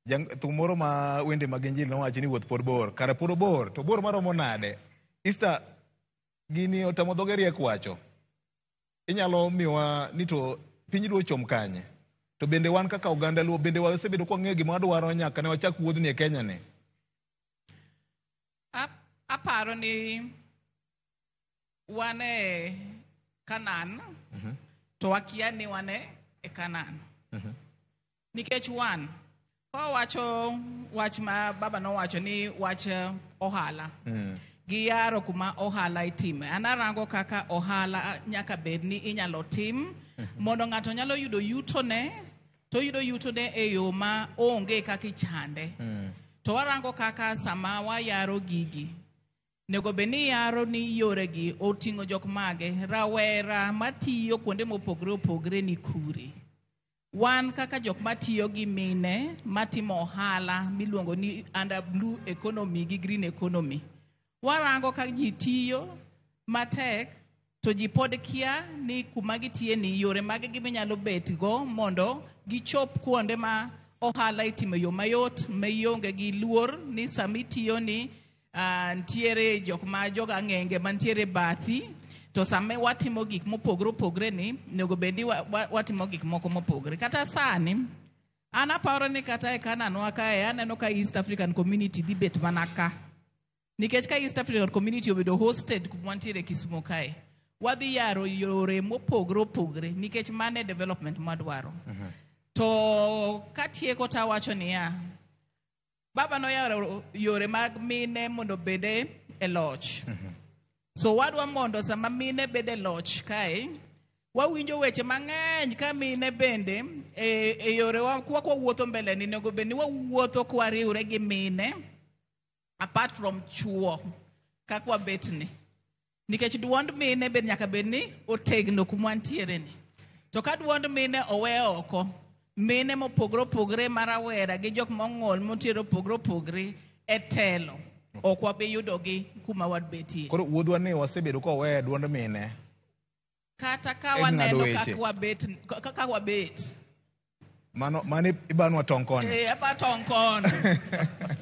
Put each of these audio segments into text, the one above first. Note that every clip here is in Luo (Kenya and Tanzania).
Thum moro ma wende mag Injili nowacho ni wuoth pod bor. Kare pod obor, to bor maromo nade? Easter, gini otamo dhoge riek wacho. Inyalo miwa ni to piny dwa chom kanye? To bende wan kaka oganda Luo, bende wasebedo kwa ng'eyo gima wadwaro nyaka ne wachak wuodhni e Kenya ni? Aparo ni wan e Canaan, to wakia ni wan e Canaan. Nikech wan, kawawacho wach ma baba nowacho ni wach ohala. Giyaro kuma ohala itime. An arango kaka ohala nyaka bed ni inyalo tim mondo ng'ato nyalo yudo yutone, to oyudo yutone e yo ma onge kaka ichande. To warango kaka sama wayaro gigi, nego bed ni yaro ni yoregi oting'o jok mage, rawera matiyo kuonde mopogore opogore ni kure. Wan kaka jok matiyo gi mine matimo ohala miluongo ni under blue economy gi green economy. Warango ka ji tiyo matek to ji pod kia ni kuma gitiye ni yore mage giminyalo bet go mondo gichop kuonde ma ohala itimo e yo mayot maionge gi luor ni sama itiyo ni ntiere jok ma joga ng'enge mantiere bathi to sama watimo gik mopogore opogore ni onego bed ni watimo gik moko mopogore. Kata sani an aparo ni kata e Canaan wa kae aneno ka East African Community dhi bet mana ka. Nikech ka East African Community obedo hosted kuma wantiere Kisumu kae, wadhi yaro yore mopogore opogore nikech mano e development mwadwaro. To katieko tawacho niya, baba noyaro yore mag mine mondo obed e loch. So wadwa mondo sama mine bedo e loch kae, wawinjo weche mang'eny ka mine bende e yorewa kwa wawuotho mbele ni onego bed ni wawuotho kwariwre gi mine apart from chuo kaka wabet ni. Nikech duond mine bende nyaka bed ni otegno kuma wantiere ni. To ka duond mine owe oko, mine mopogore opogore marawera gi jok mong'ol montiere opogore opogore e telo, ok wabi yudogi kuma wabetie. Koro wuodhwa ni wasebedo ka waweyo duond mine. Kata ka E ng'ado waneno weche. kaka wabet, kaka wabet. Mano ibanwa tong' koni. Eba tong' kono.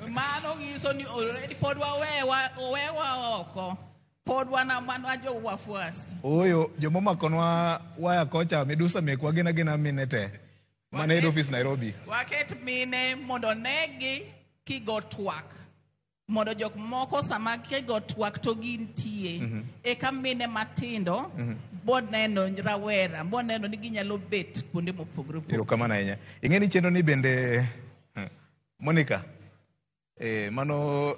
Mano nyiso ni already pod wawewa, owewa oko. Pod wana mana jo wafuasi. Ooyo, jomomakonwa waya kocha midusa mekwa gin agina mine te. Mane head office Nairobi. Waket mine mondo negi kigo twak. Mondo jok moko sama kigo twak to gintie. Eka mine matindo boneno rawera, boneno ni ginyalo bet kuonde mopogore opogore. Erokamano ahinya. Ing'e ni chenro ni bende Monica, mano